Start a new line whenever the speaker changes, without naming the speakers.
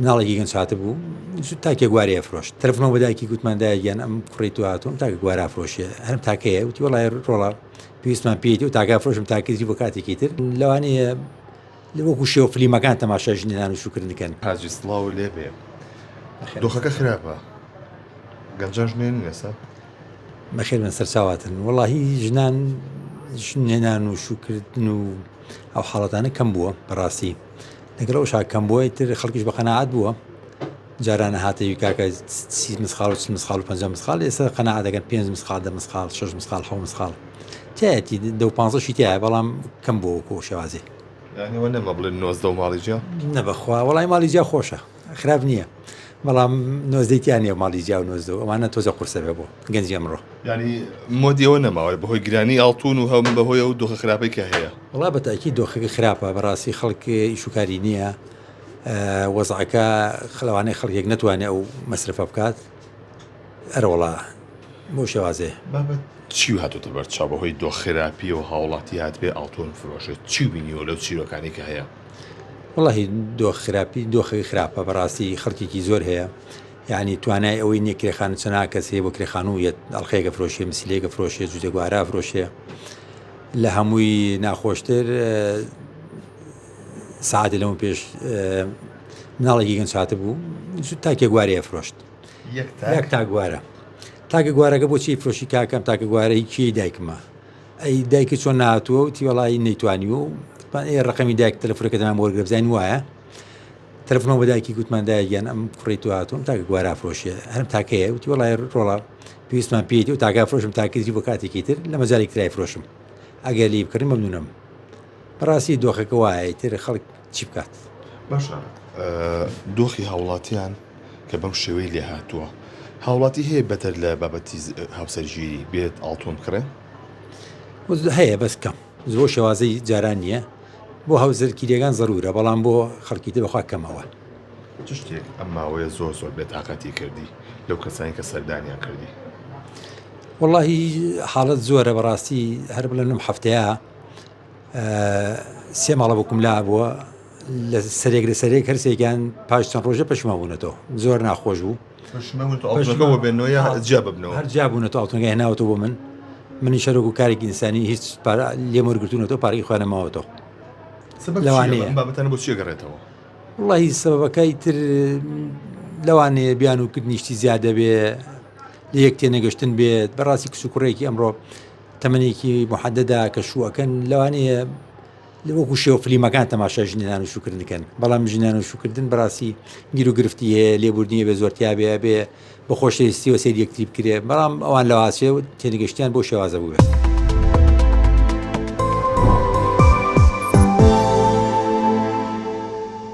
مناڵێکی گەنج هاتبوو تاکێ گوارێ فرۆشت تەلەفۆنەوە بە دایکی گوتمان دایە گیان ئەم کوڕی تو هاتووم تاکە گوارا فرۆشیە هەرم تاکەیە وتی وەڵای ڕۆڵە پێویستمان پێیەتی و تاکە فرۆشم تاکەی بۆ کاتێکی تر لەوانەیە وەکو شێوە فلیمەکان تەماشای ژنێنان و شوکردن کەن.
حاجی سڵاو لێ بێ دۆخەکە خراپە گەنجان ژنێنن ئێستا؟
بەخێر بن سەرچاواتن وەڵاهی ژنان ژنێنان و شوکردن و ئەو حاڵەتانە کەم بووە بەڕاستی لەگەڵ ئەوشا کەم بووە تر خەڵکیش بە قەناعەت بووە جارانە هاتەوی کاکە سی مسخاڵ و چل مسخاڵ و 50 مسخاڵ ئێستا قەناعەت دەکەن پێنج مسخاڵ دە مسخاڵ شەش مسخاڵ حەو مسخاڵ تایەتی دە و پانزەشی تایە بەڵام کەم بووە وەکو شێوازێ
یانی وە نەما بڵێن 19 و ماڵی جیا
نە بەخوا وەڵای ماڵی جیا خۆشە خراپ نییە بەڵام نۆزدەی تیا نییە ماڵی جیا و نۆزدە و ئەوانە تۆزە قورسە بێ بۆ گەنجی ئەمڕۆ.
یانی مۆدی ئەوە نەماوە بەهۆی گرانی ئاڵتون و هەم بەهۆی ئەو دۆخە خراپەی کە هەیە.
وەڵا بە تاکید دۆخەکە خراپە بەڕاستی خەڵک ئیش و کاری نییە وەزعەکە لەوانەیە خەڵکێک نەتوانێ ئەو مەسرەفە بکات ئەرەوەڵا بەو شێوازەیە.
بابەت چی هاتۆتە بەر چاو بەهۆی دۆخ خراپیەوە هاوڵاتی هاتبێ ئاڵتون بفرۆشێت چی بینیوە لەو چیرۆکانەی کە هەیە؟
وەڵاهی دۆخ خراپی دۆخەکە خراپە بەڕاستی خەڵکێکی زۆر هەیە یعنی توانای ئەوەی نییە کرێخانە چەنا کەس هەیە بۆ کرێخانوو یەت ئەڵلقەیەکە فرۆشێ مسیلەیەکە فرۆشێ جووتە گوارا فرۆشێ لە هەمووی ناخۆشتر ساعتێ لەمە پێش مناڵێکی گەنج هاتبوو تاکێ گوارەیە فرۆشت یەک تا گوارە تاکە گوارەکە بۆچی فرۆشی کاکەم تاکە گوارەی کێی دایکمە ئەی دایکت چۆن نەهاتووە وتی وەڵایی نەیتوانیوە و ئێ ڕقەمی دایک تەلەفۆنەکەتان وەرگرە بزانین وایە تەلەفۆنەوە بە دایکی گوتمان دایە گیان ئەم کوڕی تو هاتووم تاکە گوارا فرۆشیە هەرم تاکەیە وتی وەڵای ڕۆڵە پێویستمان پێیەتی و تاکە فرۆشم تاکەی بۆ کاتێکی تر لە مەجالێک ترای فرۆشم ئەگەر لی بکڕی مەمنونم بەڕاستی دۆخەکە وایە تر خەڵک چی بکات
باشە دۆخی هاوڵاتیان کە بەم شێوەی لێ هاتووە هاوڵاتی هەیە بەتەر لە بابەتی هاوسەرگیری بێت ئاڵتون بکڕێ؟
هەیە بەس کەم زۆر شێوازەی جاران نییە بۆ هاوسەرگیریەکان زەرورە بەڵام بۆ خەڵکی تر بەخوا کەمەوە.
چ شتێک ئەم ماوەیە زۆر زۆر بێتاقەتی کردی لەو کەسانی کە سەردانیان کردی؟
وەڵاهی حاڵەت زۆرە بەڕاستی هەر بڵێم لەم هەفتەیە سێ ماڵە بکوم لا بووە لە سەرێک لە سەرێک هەرسێکیان پاش چەند ڕۆژە پەشیمان بوونەتەوە زۆر ناخۆش بوو هەر جیا بوونەتەوە ئاڵتونەکە هێناوەتەوە بۆ من منی شەرۆک و کارێکی ئینسانی هیچ پارە لێم وەرگرتوونەتەوە پارەی خۆیان ماوەتەوە
لەوانەیە بابەتانە بۆ چیە گەڕێتەوە
وڵی سەبەکەی تر لەوانەیە بیان و کردنیشتی زیادە بێ لە یەک تێنەگەشتن بێت بەڕاستی کچ و کوڕێکی ئەمڕۆ تەمەنێکی محددە کە شووەکەن لەوانەیە وەکو شێوە فلیمەکان تەماشای ژنێنان و شوکردن کەن بەڵام ژنان و شوکردن بەڕاستی گیر و گرفتی هەیە لێبوردنی بێ زۆرتیا بێ بێ بە خۆشەویستیەوە سەیری یەکتری بکرێ بەڵام ئەوان لەواسێ و تێنەگەشتیان بۆ شێوازە بوو بێت.